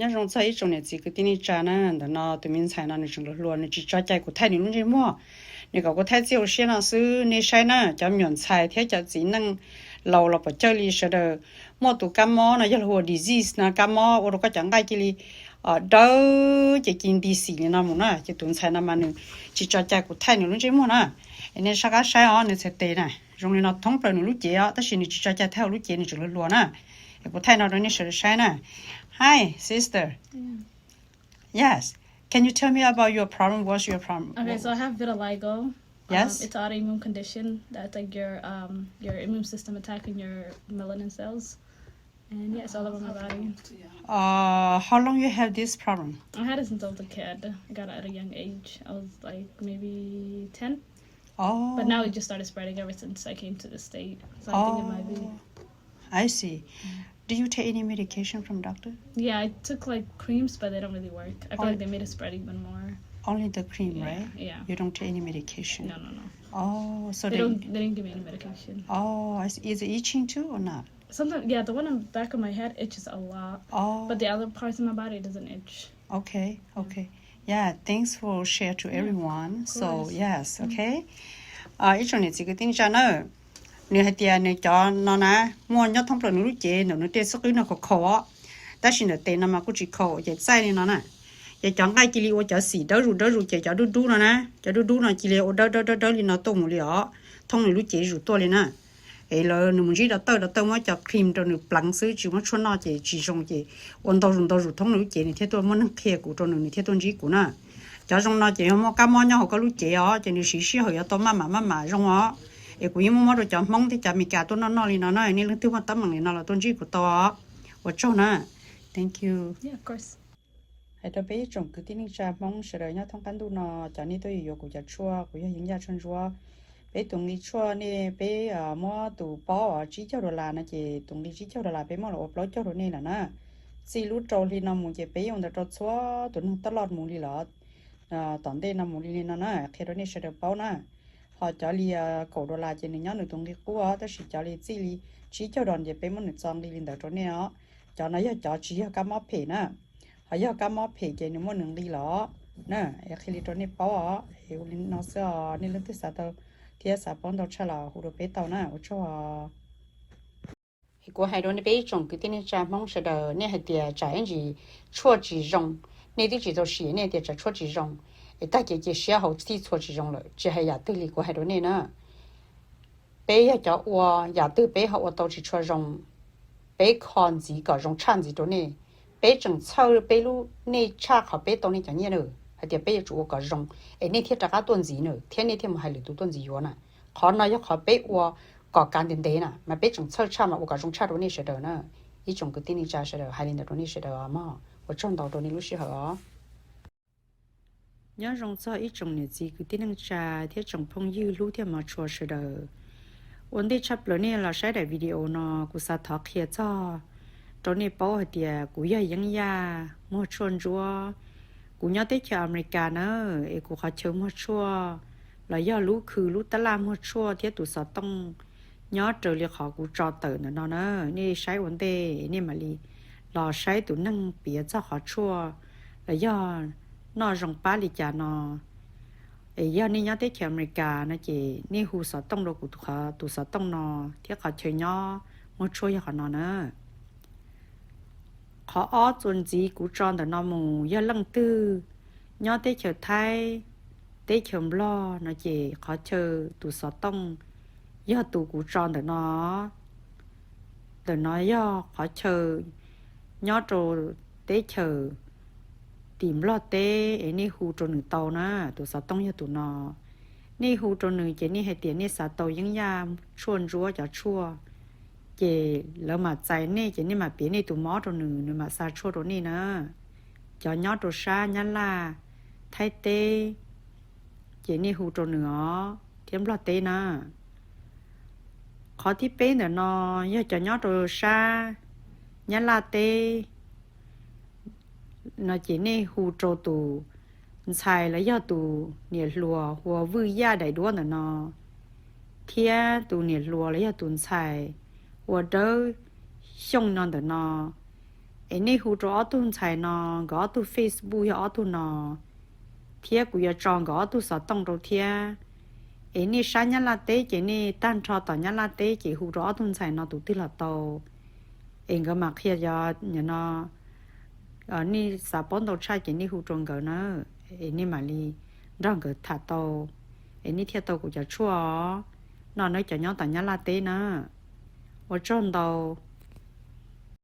Nyob zoo txog ib tsoom niam txiv kwv tij neej tsa na, ntawm no tus me ntxhais no nws tseem hluas hluas, nws tsis tso cai kuv thaij nws lub ntsej muag. Nws kom kuv thaij txij hauv siab no xwb. Nej saib na, cov me nyuam ntxhais thiab cov txiv neej laus los pom cawj li sawv daws muaj tus kab mob no yog hu ua disease no, kab mob ua rau koj cov nqaij cia li dawb ces cia li nti xim li no mus na. Ces tus ntxhais no mas nws tsis tso cai kuv thaij nws lub ntsej muag na. Es nej sab qab saib os, nws txhais tes na, zoo li no thoob plaws nws lub cev os, tab sis nws tsis tso cai thaij hauv lub cev, nws tseem hluas hluas na. Es kuv thaij no rau nej sawv daws saib na. Hi, sister. Yes. Can you tell me about your problem? What's your problem? Okay, so I have vitiligo. Yes. Um, it's an autoimmune condition that's like your um your immune system attacking your melanin cells. And yeah, it's all over my body. Uh, how long you have this problem? I had it since I was a kid. I got it at a young age. I was like maybe ten. Oh. But now it just started spreading ever since I came to the state. So I think it might be. I see. Do you take any medication from doctor? Yeah, I took like creams, but they don't really work. I feel like they made it spread even more. Only the cream, right? Yeah. You don't take any medication? No, no, no. Oh, so they don't. They didn't give me any medication. Oh, I see. Is it itching too or not? Sometimes, yeah, the one on the back of my head itches a lot. Oh. But the other parts of my body doesn't itch. Okay, okay. Yeah, thanks for share to everyone. So yes, okay. Ib tsoom niam txiv kwv tij neej tsa na, nws hais tias nws cov no na muaj nyob thoob plaws nws lub cev ntawm nws tej xub qwb no khov khaum os, tab sis ntawm tes no mas kuj tsis khaum ces txaij li no na. Ces cov nqaij cia li ua cov xim dawb zus dawb zus ces cov dub dub no na, cov dub dub no cia li ua dawb dawb dawb dawb li no tuaj mus li os, thoob nws lub cev zus tuaj li na. Es lawv nws mus ntsib doctor, doctor muab cov cream rau nws pleev xwb, tsis muab tshuaj noj ces tsis zoo ces ua ntau zus ntau zus thoob nws lub cev, nws thiaj tuaj muaj neeg qhia kuv rau nws, nws thiaj tuaj ntsib kuv na. Cov zoo no ces yog muaj kab mob nyob hauv koj lub cev os, ces nws siv sij hawm yuav tau maj mam maj mam zoo os. Es kuv yeej muaj muab rau cov Hmoob thiab cov Amelikas tuaj noj noj li no na, nej leej twg muaj teeb meem li no los tuaj ntsib kuv tau os. Ua tsaug na. Thank you. Hais rau peb ib tsoom kwv tij neej tsa Hmoob sawv daws nyob thoob qab ntuj no, cov nej tuaj yuav yuav kuv cov tshuaj, kuv yog Yeeb Yaj Tshuaj Ntsuab. Peb tus nqi tshuaj nej peb muab tus paub tsib caug dollar no ces tus nqi tsib caug dollar peb muab los ua plaub caug rau nej lawm na. Txij lub rau hli no mus ces peb yeej ua ntawd rau txhua tus neeg taj loj mus li lawm. Tom ntej no mus li li no na, qhia rau nej sawv daws paub na. Ho cov li kaum dollar ces nws nyob nws tus nqi qub os, tab sis cov li txij li tsib caug dollar ces peb muab nws txo nqi li ntawd rau nej os. Cov no yog cov tsis yog kab mob phem na. Ho yog kab mob phem ces nws muaj nws nqi los na. Es qhia li rau nej paub os, es ua li no xwb os, nej leej twg xav tau thiab xav paub ntau tshaj los hu rau peb tau na, ua tsaug. Es kuv hais rau nej peb ib tsoom kwv tij neej tsa Hmoob sawv daws, nej hais tias tsam ib ntsis tshuaj tsis zoo, nej twb tsis tau sim nej tias tsam tshuaj tsis zoo, es tag ces cia siab hauv txhij txhua tsis zoo lawm, tsis hais yam twg li kuv hais rau nej na. Peb yog cov ua, yam twg peb ho ua tau tsis tshua zoo, peb kho ntxiv kom zoo tshaj ntxiv rau nej. Peb tseem txhawj peb lub, nej tshaj qhov peb tau nej cov nyiaj na, hais tias peb yuav tsum ua kom zoo, es nej thiaj rov qab tuaj ntxiv na, thiab nej thiaj mus hais lwm tus tuaj ntxiv yuav na. Qhov no yog qhov peb ua kom kav ntev ntev na, mas peb tseem txhawj tshaj mas ua kom zoo tshaj rau nej sawv daws na. Ib tsoom kwv tij neej tsa sawv daws, hais li ntawd rau nej sawv daws os mog, ua tsaug ntau rau nej lub sij hawm os. Nyob zoo txog ib tsoom niam txiv kwv tij neej tsa thiab tsoom phooj ywg hlub thiab hmov tshua sawv daws. Ua ntej tshaj plaws nej los saib daim video no, kuv xav thov qhia txog rau nej paub hais tias kuv yog Yeeb Yaj muag tshuaj ntsuab. Kuv nyob teb chaws Amelikas na, es kuv qhov chaw muag tshuaj los yog lub khw lub tab laj muag tshuaj thiab tus xov tooj nyob raws li qhov kuv tso tawm ntawm no na. Nej saib ua ntej nej mam li los saib tus neeg piav txog qhov tshuaj los yog noj zoo pab li cas no. Es yog nej nyob teb chaws Amelikas no ces nej hu xov tooj rau kuv tus xov tooj no, thiab qhov chaw nyob muag tshuaj yog qhov no na. Qhov ob txuas ntxiv kuv tso ntawm no mus, yog leej twg nyob teb chaws Thaib, teb chaws Nplog no ces qhov chaw tus xov tooj yog tus kuv tso ntawm no. Ntawm no yog qhov chaw nyob rau teb chaws tim Nplog teb es nej hu rau nws tau na, tus xov tooj yog tus no. Nej hu rau nws ces nej hais tias nej xav tau Yeeb Yaj tshuaj ntsuab cov tshuaj, ces lawv mam txais nej ces nej mam piav nej tus mob rau nws, nws mam xa tshuaj rau nej na. Cov nyob rau sab Nyab Laj, Thaib teb, ces nej hu rau nws os, thiab Nplog teb na. Qhov thib peb ntawm no yog cov nyob rau sab Nyab Laj teb no ces nej hu rau tus ntxhais los yog tus niam hluas hu ua Vwj Yaj daim duab ntawm no, thiab tus niam hluas los yog tus ntxhais hu ua Dawb Xyooj no ntawm no, Es nej hu rau ob tug ntxhais no, nkawd ob tug Facebook yog ob tug no, thiab kuv yuav tso nkawd ob tug xov tooj rau thiab. Es nej sab Nyab Laj teb ces nej tag nrho tom Nyab Laj teb ces hu rau ob tug ntxhais no tus twg los tau. Es nkawd mam qhia, yog no nej xav paub ntau tshaj ces nej hu rau nkawd na, es nej mam li nrog nkawd tham tau, es nej thiaj tau kuv cov tshuaj os. No nawb cov nyob tom Nyab Laj teb na. Ua tsaug ntau.